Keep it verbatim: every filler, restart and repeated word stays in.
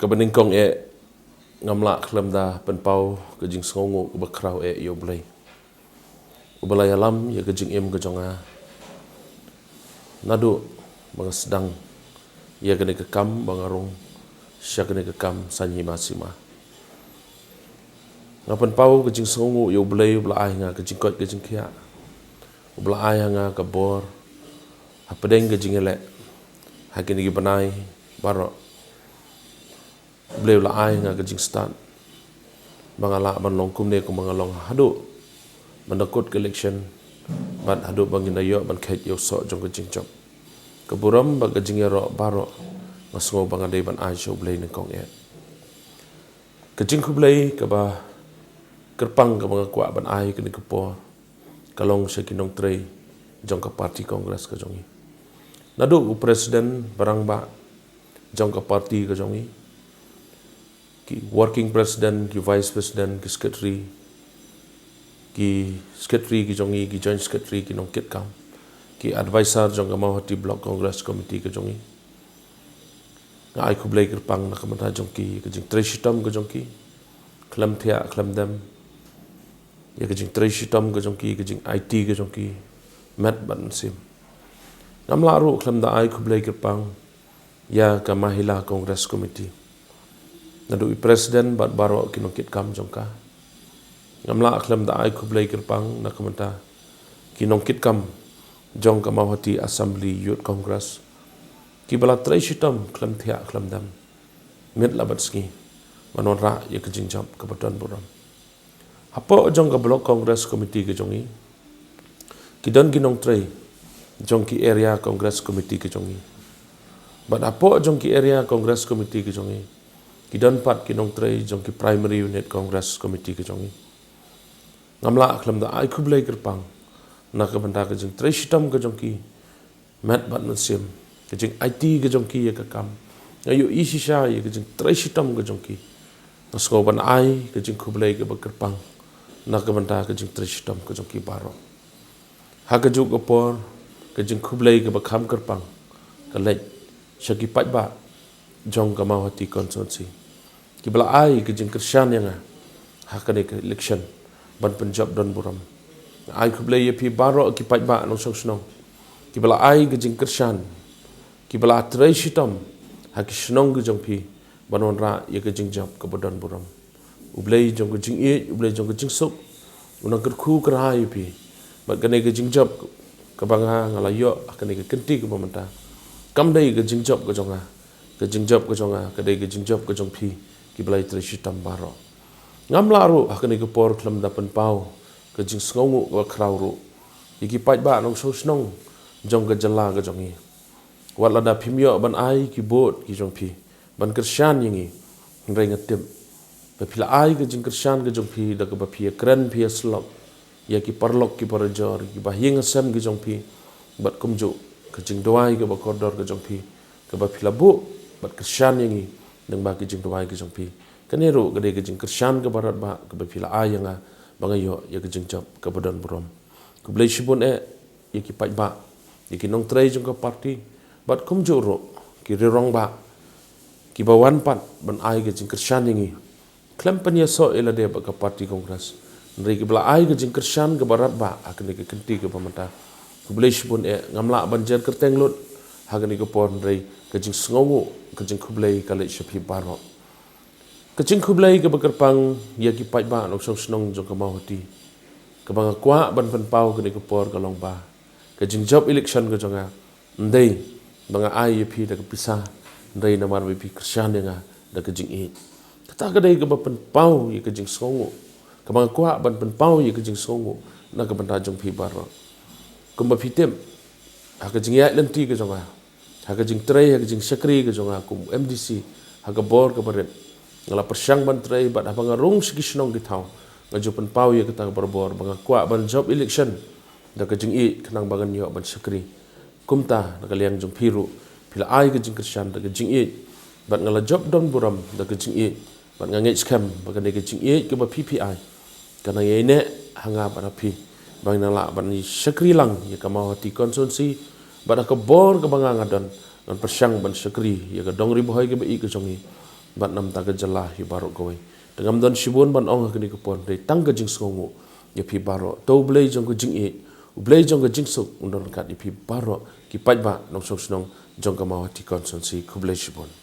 Kaba nyngkong eh, ngam lah khlem da pynpaw ka jingsngewnguh kaba khraw eh ïa U Blei, uba la ïalam ïa ka jingim ka jong nga naduh ba nga sdang ïa kane ka kam ba nga rung sha kane ka kam saiñ hima sima. Nga pynpaw ka jingsngewnguh ïa U Blei uba la ai ha nga ka jingkoit ka jingkhiah, uba la ai ha nga ka bor hapdeng ka jingïaleh ha kine ki bnai baroh. U Blei u la ai ha nga ka jingstad ba nga lah ban long kumne kumba nga long haduh ban da kut ka election, bad haduh ba ngin da ïoh ban kheit ïa u soh jong ka jingjop. Ka burom bad ka jingïaroh baroh nga sngew ba nga dei ban ai sha U Blei nyngkong eh. Ka jingkhublei kaba kyrpang kaba nga kwah ban ai kane ka por ka long sha ki nongtrei jong ka party Congress ka jong ngi, naduh u president ba rangbah jong ka party ka jong ngi, ki working president, ki vice president, ki secretary, ki secretary ki jong ngi, ki joint secretary, ki nongkitkam, ki advisor jong ka Mawhati Block Congress Committee ka jong ngi. Nga ai khublei kyrpang na ka bynta jong ki, ka jingtrei shitom ka jong ki khlem thiah khlem dem, ïa ka jingtrei shitom ka jong ki, ka jingaiti ka jong ki met bad mynsiem. Ngam lah ruh khlem da ai khublei kyrpang ïa ka Mahila Congress Committee, naduh i president bad baroh ki nongkitkam jong ka. Ngam lah khlem da ai khublei kyrpang na ka bynta ki nongkitkam jong ka Mawhati Assembly Youth Congress, kiba la trei shitom khlem thiah khlem dem, miet la bad sngi, ban wanrah ïa ka jingjop kaba don burom. Hapoh jong ka Block Congress Committee ka jong ngi, ki don ki nongtrei jong ki Area Congress Committee ka jong ngi, bad hapoh jong ki Area Congress Committee ka jong ngi, ki don pat ki nongtrei jong ki Primary Unit Congress Committee ka jong ngi. Ngam lah khlem da ai khublei kyrpang na ka bynta ka jingtrei shitom ka jong ki met bad mynsiem, ka jingaiti ka jong ki ïa ka kam. Nga ïohi shisha ïa ka jingtrei shitom ka jong ki. Nga sngew ban ai ka jingkhublei kaba kyrpang na ka bynta ka jingtrei shitom ka jong ki baroh. Ha kajuh ka por, ka jingkhublei kaba kham kyrpang ka leit sha ki paidbah jong ka Mawhati constituency, kiba la ai ka jingkyrshan ïa nga ha kane ka election ban pynjop don burom. Nga ai khublei ïa phi baroh ki paidbah nongshong shnong, kiba la ai ka jingkyrshan, kiba la trei shitom ha ki shnong ka jong phi ban wanrah ïa ka jingjop kaba don burom. U Blei jong ka jingïeit, U Blei jong ka jingsuk, u nang kyrkhu kyrhai ïa phi. Bad kane ka jingjop kaba nga, nga la ïoh ha kane ka kynti kaba mynta, kam dei ka jingjop ka jong nga. Ka jingjop ka jong nga ka dei ka jingjop ka jong phi, kiba la ïatrei shitom baroh. Ngam lah ruh ha kane ka por khlem da pynpaw ka jingsngewnguh kaba khraw ruh ïa ki paidbah nongshong shnong jong ka jylla ka jong ngi. Wat lada phim ïoh ban ai ki vote ki jong phi ban kyrshan ïa ngi, hynrei nga tip ba phi la ai ka jingkyrshan ka jong phi da kaba phi ïakren, phi ïasyllok ïa ki paralok ki parajor, ki bahaïing hasem ki jong phi, bad kumjuh ka jingduwai kaba kordor ka jong phi, kaba phi la buh bad kyrshan ïa ngi lyngba ki jingduwai ki jong phi. Kane ruh ka dei ka jingkyrshan kaba radbah kaba phi la ai ïa nga ba nga ïoh ïa ka jingjop kaba don burom. Khublei shibun eh ïa ki paidbah, ïa ki nongtrei jong ka party, bad kumjuh ruh ki rangbah kiba wan pat ban ai ka jingkyrshan ïa ngi khlem pynïasoh ïa lade bad ka party Congress, hynrei kiba la ai ka jingkyrshan kaba radbah ha kane ka kynti kaba mynta. Khublei shibun eh, ngam lah ban jer kyrteng lut ha kane ka por, hynrei ka jingsngewnguh, ka jingkhublei ka leit sha phi baroh. Ka jingkhublei kaba kyrpang ïa ki paidbah nongshong shnong jong ka Mawhati, kaba nga kwah ban pynpaw kane ka por ka long ba ka jingjop election ka jong nga, ym dei ba nga ai ïa phi da ka pisa, hynrei namar ba phi kyrshan ïa nga da ka jingïeit. Kata ka dei kaba pynpaw ïa ka jingsngewnguh, kaba nga kwah ban pynpaw ïa ka jingsngewnguh na ka bynta jong phi baroh. Kumba phi tip, ha ka jingïaid lynti ka jong nga, ha ka jingtrei, ha ka jingshakri ka jong nga kum MDC ha ka bor kaba rit, nga la pyrshang ban trei, bad haba nga rung sha ki shnong ki thaw, nga ju pynpaw ïa kata ka barabor ba nga kwah ban jop election da ka jingïeit, khnang ba ngan ïoh ban shakri. Kumta na ka liang jong phi ruh, phi la ai ka jingkyrshan da ka jingïeit, bad nga la jop don burom da ka jingïeit, bad nga ngeit skhem ba kane ka jingïeit kaba phi phi ai, ka nang ïai neh ha nga bad ha phi, ba ngin nang lah ban shakri lang ïa ka Mawhati constituency, bad ha ka bor kaba nga nga don, ngan pyrshang ban shakri ïa ka dong Ri Bhoi kaba ïeit ka jong ngi, bad namar ka jylla hi baroh kawei. Te ngam don shibun ban ong ha kane ka por, hynrei tang ka jingsngewnguh ïa phi baroh. To U Blei jong ka jingïeit, U Blei jong ka jingsuk un don ryngkat ïa phi baroh ki paidbah nongshong shnong jong ka Mawhati constituency. Khublei shibun.